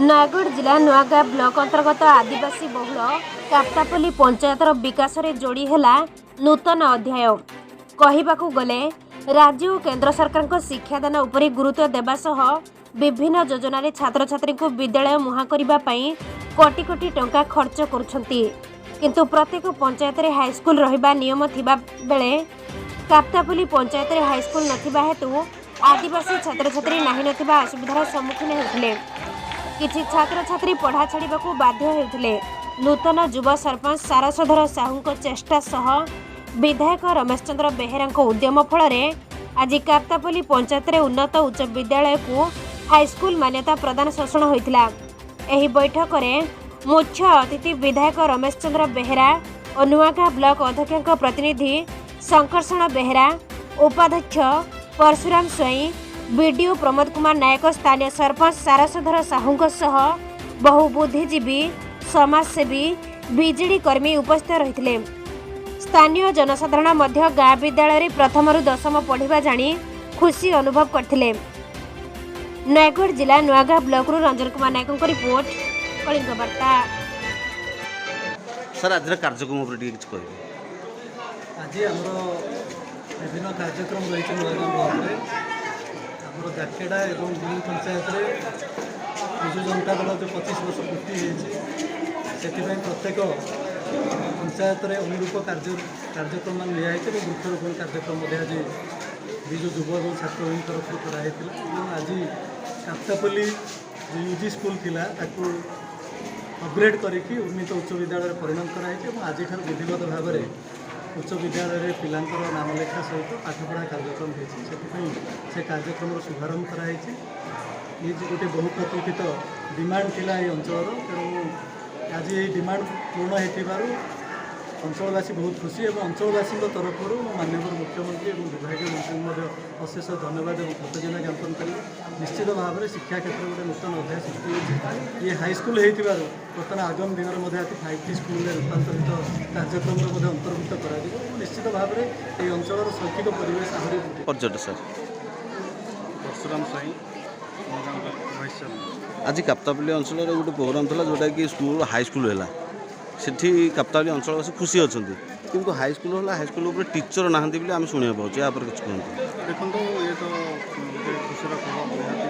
ନୟାଗଡ଼ ଜିଲ୍ଲା ନୂଆଗାଁ ବ୍ଲକ ଅନ୍ତର୍ଗତ ଆଦିବାସୀ ବହୁଳ କାପ୍ତାପଲ୍ଲୀ ପଞ୍ଚାୟତର ବିକାଶରେ ଯୋଡ଼ି ହେଲା ନୂତନ ଅଧ୍ୟାୟ। କହିବାକୁ ଗଲେ ରାଜ୍ୟ ଓ କେନ୍ଦ୍ର ସରକାରଙ୍କ ଶିକ୍ଷାଦାନ ଉପରେ ଗୁରୁତ୍ୱ ଦେବା ସହ ବିଭିନ୍ନ ଯୋଜନାରେ ଛାତ୍ରଛାତ୍ରୀଙ୍କୁ ବିଦ୍ୟାଳୟ ମୁହାଁ କରିବା ପାଇଁ କୋଟି କୋଟି ଟଙ୍କା ଖର୍ଚ୍ଚ କରୁଛନ୍ତି। କିନ୍ତୁ ପ୍ରତ୍ୟେକ ପଞ୍ଚାୟତରେ ହାଇସ୍କୁଲ ରହିବା ନିୟମ ଥିବା ବେଳେ କାପ୍ତାପଲ୍ଲୀ ପଞ୍ଚାୟତରେ ହାଇସ୍କୁଲ ନଥିବା ହେତୁ ଆଦିବାସୀ ଛାତ୍ରଛାତ୍ରୀ ନାହିଁ ନଥିବା ଅସୁବିଧାର ସମ୍ମୁଖୀନ ହେଉଥିଲେ। କିଛି ଛାତ୍ରଛାତ୍ରୀ ପଢ଼ା ଛାଡ଼ିବାକୁ ବାଧ୍ୟ ହେଉଥିଲେ। ନୂତନ ଯୁବ ସରପଞ୍ଚ ସାରସଧର ସାହୁଙ୍କ ଚେଷ୍ଟା ସହ ବିଧାୟକ ରମେଶ ଚନ୍ଦ୍ର ବେହେରାଙ୍କ ଉଦ୍ୟମ ଫଳରେ ଆଜି କାପ୍ତାପଲ୍ଲୀ ପଞ୍ଚାୟତରେ ଉନ୍ନତ ଉଚ୍ଚ ବିଦ୍ୟାଳୟକୁ ହାଇସ୍କୁଲ ମାନ୍ୟତା ପ୍ରଦାନ ଶୋଷଣ ହୋଇଥିଲା। ଏହି ବୈଠକରେ ମୁଖ୍ୟ ଅତିଥି ବିଧାୟକ ରମେଶ ଚନ୍ଦ୍ର ବେହେରା ଓ ନୂଆଗାଁ ବ୍ଲକ ଅଧ୍ୟକ୍ଷଙ୍କ ପ୍ରତିନିଧି ଶଙ୍କର୍ଷଣ ବେହେରା, ଉପାଧ୍ୟକ୍ଷ ପରଶୁରାମ ସ୍ୱାଇଁ, ବିଡିଓ ପ୍ରମୋଦ କୁମାର ନାୟକ, ସ୍ଥାନୀୟ ସରପଞ୍ଚ ସାରସଧର ସାହୁଙ୍କ ସହ ବହୁ ବୁଦ୍ଧିଜୀବୀ, ସମାଜସେବୀ, ବିଜେଡି କର୍ମୀ ଉପସ୍ଥିତ ରହିଥିଲେ। ସ୍ଥାନୀୟ ଜନସାଧାରଣ ମଧ୍ୟ ଗାଁ ବିଦ୍ୟାଳୟରେ ପ୍ରଥମରୁ ଦଶମ ପଢ଼ିବା ଜାଣି ଖୁସି ଅନୁଭବ କରିଥିଲେ। ନୟାଗଡ଼ ଜିଲ୍ଲା ନୂଆଗାଁ ବ୍ଲକରୁ ରଞ୍ଜନ କୁମାର ନାୟକଙ୍କ ରିପୋର୍ଟ, କଳିଙ୍ଗ ବାର୍ତ୍ତା। ସାର୍, ଆଜିର କାର୍ଯ୍ୟକ୍ରମ ଉପରେ ଟିକେ କିଛି କହିବେ? ଆଜି ଆମର ବିଭିନ୍ନ କାର୍ଯ୍ୟକ୍ରମ ରହିଛି। ନୂଆଗାଁ ବ୍ଲକରେ ଆମର ଜାକେଡ଼ା ଏବଂ ଗୁଣି ପଞ୍ଚାୟତରେ ବିଜୁ ଜନତା ଦଳ ଯେଉଁ 25 ବର୍ଷ ପୂର୍ତ୍ତି ହେଇଛି, ସେଥିପାଇଁ ପ୍ରତ୍ୟେକ ପଞ୍ଚାୟତରେ ଅନୁରୂପ କାର୍ଯ୍ୟକ୍ରମ ନିଆହେଇଛି ଏବଂ ବୃକ୍ଷରୋପଣ କାର୍ଯ୍ୟକ୍ରମ ମଧ୍ୟ ଆଜି ବିଜୁ ଯୁବ ଏବଂ ଛାତ୍ର ୱିଙ୍ଗ ତରଫରୁ କରାହେଇଥିଲା। ଏବଂ ଆଜି କାପ୍ତାପଲ୍ଲୀ ଯେଉଁ ୟୁଜି ସ୍କୁଲ ଥିଲା, ତାକୁ ଅପଗ୍ରେଡ଼ କରିକି ଉନ୍ନୀତ ଉଚ୍ଚ ବିଦ୍ୟାଳୟରେ ପରିଣତ କରାହେଇଛି ଏବଂ ଆଜିଠାରୁ ବିଧିବଦ୍ଧ ଭାବରେ ଉଚ୍ଚ ବିଦ୍ୟାଳୟରେ ପିଲାଙ୍କର ନାମ ଲେଖା ସହିତ ପାଠପଢ଼ା କାର୍ଯ୍ୟକ୍ରମ ହେଇଛି। ସେଥିପାଇଁ ସେ କାର୍ଯ୍ୟକ୍ରମର ଶୁଭାରମ୍ଭ କରାହେଇଛି। ଇଏ ଯେ ଗୋଟେ ବହୁ ପ୍ରତୀକ୍ଷିତ ଡିମାଣ୍ଡ ଥିଲା ଏଇ ଅଞ୍ଚଳର, ତେଣୁ ଆଜି ଏଇ ଡିମାଣ୍ଡ ପୂର୍ଣ୍ଣ ହେଇଥିବାରୁ ଅଞ୍ଚଳବାସୀ ବହୁତ ଖୁସି ଏବଂ ଅଞ୍ଚଳବାସୀଙ୍କ ତରଫରୁ ମୁଁ ମାନ୍ୟବର ମୁଖ୍ୟମନ୍ତ୍ରୀ ଏବଂ ବିଭାଗୀୟ ମନ୍ତ୍ରୀଙ୍କୁ ମଧ୍ୟ ଅଶେଷ ଧନ୍ୟବାଦ ଏବଂ କୃତଜ୍ଞତା ଜ୍ଞାପନ କରିବି। ନିଶ୍ଚିତ ଭାବରେ ଶିକ୍ଷା କ୍ଷେତ୍ରରେ ଗୋଟେ ନୂତନ ଅଧ୍ୟାୟ ସୃଷ୍ଟି ହୋଇଛି। ଇଏ ହାଇସ୍କୁଲ ହେଇଥିବାରୁ ବର୍ତ୍ତମାନ ଆଗାମୀ ଦିନରେ ମଧ୍ୟ ଏହାକୁ 5ଟି ସ୍କୁଲରେ ରୂପାନ୍ତରିତ କାର୍ଯ୍ୟକ୍ରମରେ ମଧ୍ୟ ଅନ୍ତର୍ଭୁକ୍ତ କରାଯିବ ଏବଂ ନିଶ୍ଚିତ ଭାବରେ ଏହି ଅଞ୍ଚଳର ଶୈକ୍ଷିକ ପରିବେଶ ଆହୁରି ବୃଦ୍ଧି ପର୍ଯ୍ୟଟ sir. Parashuram Swain, Nuagaon block vice chairman. ଆଜି କାପ୍ତାପଲ୍ଲୀ ଅଞ୍ଚଳରେ ଗୋଟେ ପ୍ରୋଗ୍ରାମ୍ ଥିଲା, ଯେଉଁଟାକି ସ୍କୁଲ ହାଇସ୍କୁଲ ହେଲା। ସେଠି କାପ୍ତାପଲ୍ଲୀ ଅଞ୍ଚଳବାସୀ ଖୁସି ଅଛନ୍ତି। କିନ୍ତୁ ହାଇସ୍କୁଲ ହେଲା, ହାଇସ୍କୁଲ ଉପରେ ଟିଚର ନାହାନ୍ତି ବୋଲି ଆମେ ଶୁଣିବାକୁ ପାଉଛୁ। ୟା ଉପରେ କିଛି କୁହନ୍ତୁ। ଦେଖନ୍ତୁ, ଇଏ ତ ଗୋଟେ ଖୁସିର ଖବର ନିହାତି।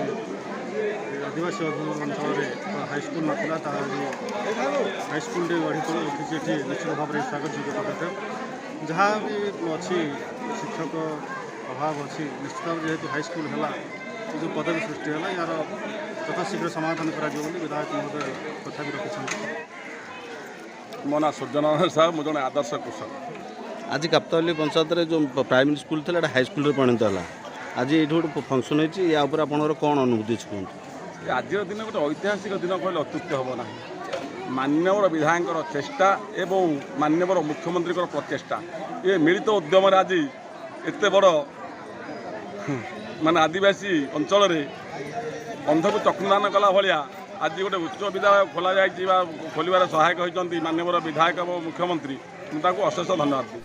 ଏ ଆଦିବାସୀ ଅଞ୍ଚଳରେ ହାଇସ୍କୁଲ ନଥିଲା, ତାହା ଆଜି ହାଇସ୍କୁଲଟି ଗଢ଼ି ତୋଳି ଉଠିଛି ଏଠି। ନିଶ୍ଚିତ ଭାବରେ ସ୍ୱାଗତ ଯୋଗ୍ୟ ପଦକ୍ଷେପ। ଯାହା ବି ଅଛି, ଶିକ୍ଷକ ଅଭାବ ଅଛି, ନିଶ୍ଚିତ ଭାବରେ ଯେହେତୁ ହାଇସ୍କୁଲ ହେଲା, ଏ ଯେଉଁ ପଦବୀ ସୃଷ୍ଟି ହେଲା, ଏହାର ଯଥାଶୀଘ୍ର ସମାଧାନ କରାଯିବ ବୋଲି ବିଧାୟକ ମହୋଦୟ କଥା ବି ରଖିଛନ୍ତି। ମୋ ନାଁ ସୂର୍ଯ୍ୟନାରାୟଣ ସାହୁ, ମୁଁ ଜଣେ ଆଦର୍ଶ କୃଷକ। ଆଜି କାପ୍ତାପଲ୍ଲୀ ପଞ୍ଚାୟତରେ ଯେଉଁ ପ୍ରାଇମେରୀ ସ୍କୁଲ ଥିଲା, ଏଇଟା ହାଇସ୍କୁଲରେ ପରିଣତ ହେଲା। ଆଜି ଏଇଠି ଗୋଟେ ଫଙ୍କସନ୍ ହେଇଛି। ୟା ଉପରେ ଆପଣଙ୍କର କ'ଣ ଅନୁଭୂତି ଅଛି, କୁହନ୍ତୁ। ଏ ଆଜିର ଦିନ ଗୋଟେ ଐତିହାସିକ ଦିନ କହିଲେ ଅତ୍ୟୁକ୍ତି ହେବ ନାହିଁ। ମାନ୍ୟବର ବିଧାୟକଙ୍କର ଚେଷ୍ଟା ଏବଂ ମାନ୍ୟବର ମୁଖ୍ୟମନ୍ତ୍ରୀଙ୍କର ପ୍ରଚେଷ୍ଟା, ଏ ମିଳିତ ଉଦ୍ୟମରେ ଆଜି ଏତେ ବଡ଼ ମାନେ ଆଦିବାସୀ ଅଞ୍ଚଳରେ ଅନ୍ଧକୁ ଚକ୍ଷୁଦାନ କଲା ଭଳିଆ ଆଜି ଗୋଟେ ଉଚ୍ଚ ବିଦ୍ୟାଳୟ ଖୋଲାଯାଇଛି ବା ଖୋଲିବାରେ ସହାୟକ ହୋଇଛନ୍ତି ମାନ୍ୟବର ବିଧାୟକ ଏବଂ ମୁଖ୍ୟମନ୍ତ୍ରୀ। ମୁଁ ତାଙ୍କୁ ଅଶେଷ ଧନ୍ୟବାଦ ଦିଏ।